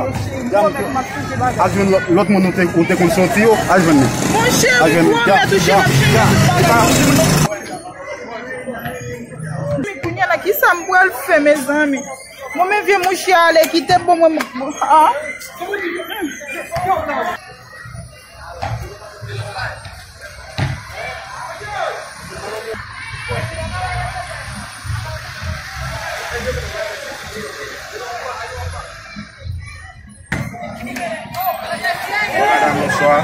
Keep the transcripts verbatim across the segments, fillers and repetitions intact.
Al jwenn lòt, lòt moun ou te, ou te konn soti yo, al jwenn li. Monchè, al jwenn li. Gwo mèt ou chita ap chanje tout bagay. Kounye a la, ki sa m pral fè, mezanmi? Bon, men vye mouche a ale kite m, bon, mwen, ah. Bonjou, madanm, bonswa.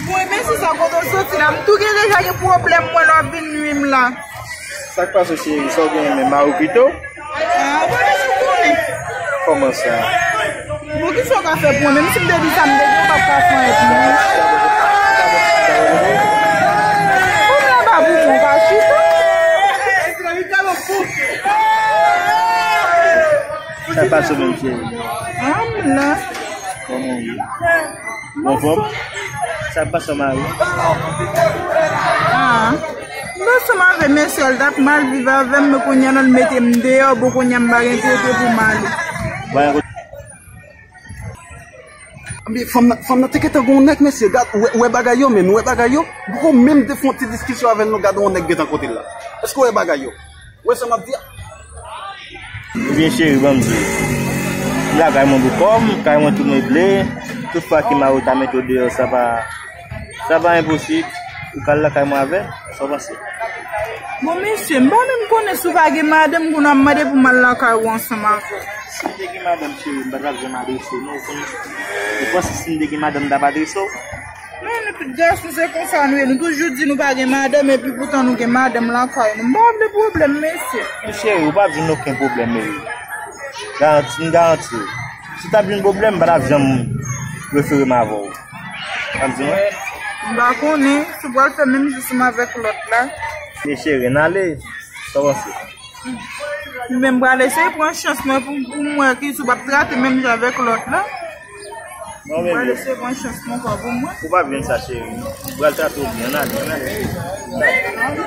Bon, e mesye sa, kote w soti la? M tou gen deja gen pwoblèm, mwen, lè w ap vin nwi m la. Sa k pase, cheri? Sa w genyen menm, mari w kite w? Ah, ou pa bezwen konnen. Kòman sa? Bon, kisa w ka fè pou mwen? Menm si m te di sa, m te di w p ap ka fè anyen pou mwen. Ou m la pa pou mwen, ou ka chita. Sa k pase menm, cheri? Ah, m la. Kòman w ye? Ou anfòm? Sa k pase, mari? Ah. M ansanm avè mesye a, l t ap mal viv avè m, men kounye a la, l mete m deyò, bon, kounye a m pa gen kote pou m ale. Anben, fanm nan, fanm nan te gentan gen yon nèg, mesye, gad, ou wè, ou wè bagay yo, men, ou wè bagay yo, m poko menm te fè yon ti diskisyon avè l, non, gad yon nèg gentan kote l la. Èske ou wè bagay yo? Ou wè sa m ap di a? Ebyen, cheri, ban m di w. M lakay mwen pou kò m, kay mwen tou meble. Tout fwa ke mari w ta mete w deyò, sa pa, sa pa enposib. Ou ka al lakay mwen avè l, sa w panse? Bon, mesye, m pa menm konnen si w pa gen madanm, kounye a w ap mande pou m al lakay ou ansanm avè w. Si m te gen madanm, cheri, m pa t ap janm adrese w, non, ou konnen. Ou panse si m te gen madanm, m t ap adrese w? Men nou tout gason se konsa nou ye. Nou toujou di nou pa gen madanm, epi poutan nou gen madanm lakay nou. M pa vle pwoblèm, mesye. Men cheri, ou p ap jwenn okenn pwoblèm, men garanti, m garanti w. Si t ap jwenn pwoblèm, m pa t ap janm refere m avè w. W ap di mwen? M pa konnen si w pral fè menm jan ansanm avèk lòt la. Men cheri, ann ale. Sa w panse? Men m pral eseye pran chans mwen pou, pou m wè ki si w p ap trete menm jan avèk lòt la. Non, men pral eseye pran chans mwen ankò pou mwen. Ou p ap jwenn sa, cheri. Ou pral trete w byen, ann ale, ann ale.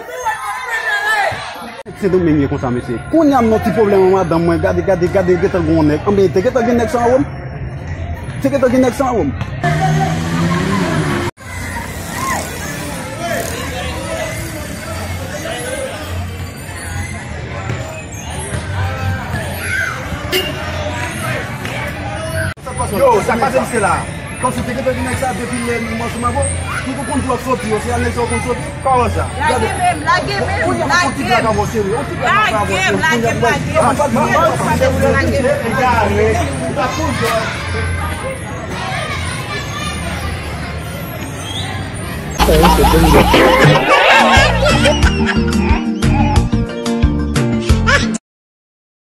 Sendomeng ye konsa, mesye. Kounye a m nan ti pwoblèm ak madanm mwen. Gade, gade, gade, gentan gen yon nèg. Anben, te gentan gen nèg sa anwo m. Te gentan gen nèg sa anwo m. Yo, sa k pase misye la? Kòmsi te gentan gen nèg sa depi lè nou ansanm avè w? Nou konn di w ap soti, yo, se a nèg sa w konn soti? Kòman sa? Lage men m, lage men m, lage m. Lage m, lage m, lage m. Lage m.